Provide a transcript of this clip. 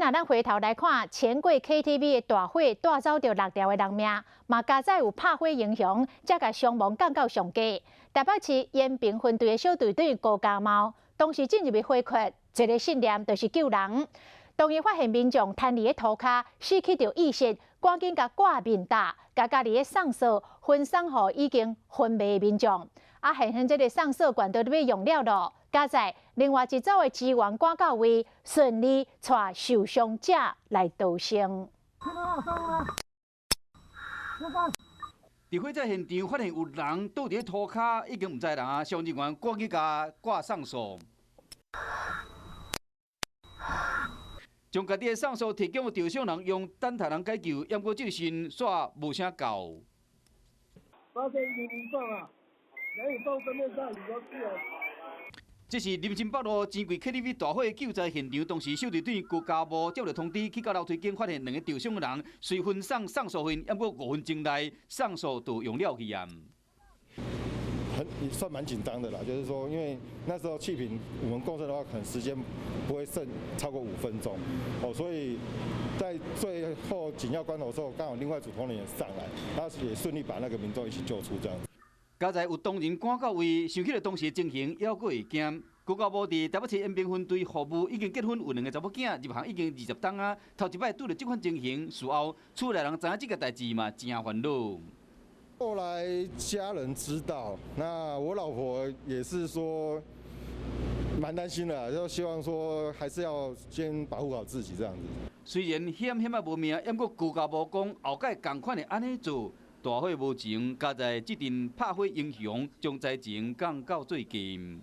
若咱回頭來看，錢櫃 KTV 的大火帶走著六條的人命，嘛佳哉有拍火英雄，才共傷亡降到上低。台北市延平分隊的小隊長高家茂，當時進入去火窟，一个信念就是救人。當伊發現民眾癱佇咧塗跤，失去著意識，趕緊共掛面罩，共家己的送索分送予已經昏迷的民眾。啊，現行這个送索管都欲用了囉，佳哉另外一組的支援趕到位，順利帶受傷者來逃生。佇火災現場發現有人倒佇咧塗跤，已經毋知人啊！消防人員趕緊共掛送索，將家己的送索提供予受傷人用等待人解救，毋過這個時煞無啥夠。發現一名民眾啊，人已動身面上已經死了。這是林森北路錢櫃 KTV 大火救災現場，當時小隊長郭家模接到通知，去到樓梯間發現兩个受傷的人，隨分送送索費，毋過5分鐘內送索就用了去啊。很也算蠻緊張的啦，就是說，因為那時候氣瓶我們共振的話，可能時間不會剩超過5分鐘，哦，所以在最後緊要關頭的時候，剛好另外一組同仁也上來，他也順利把那個民眾一起救出，這樣。佳哉有同仁趕到位，想起了當時的情形，猶閣會驚。高家模佇台北市延平分隊服務，已經結婚有兩個查某囝，入行已經20冬啊。頭一擺拄著這款情形，事後厝內人知影這個代誌嘛，誠煩惱。後來家人知道，那我老婆也是說蠻擔心的，就希望說還是要先保護好自己這樣子。雖然險險仔無命，毋過高家模講後擺仝款會按呢做。大火無情，佳哉這陣拍火英雄將災情降到最低。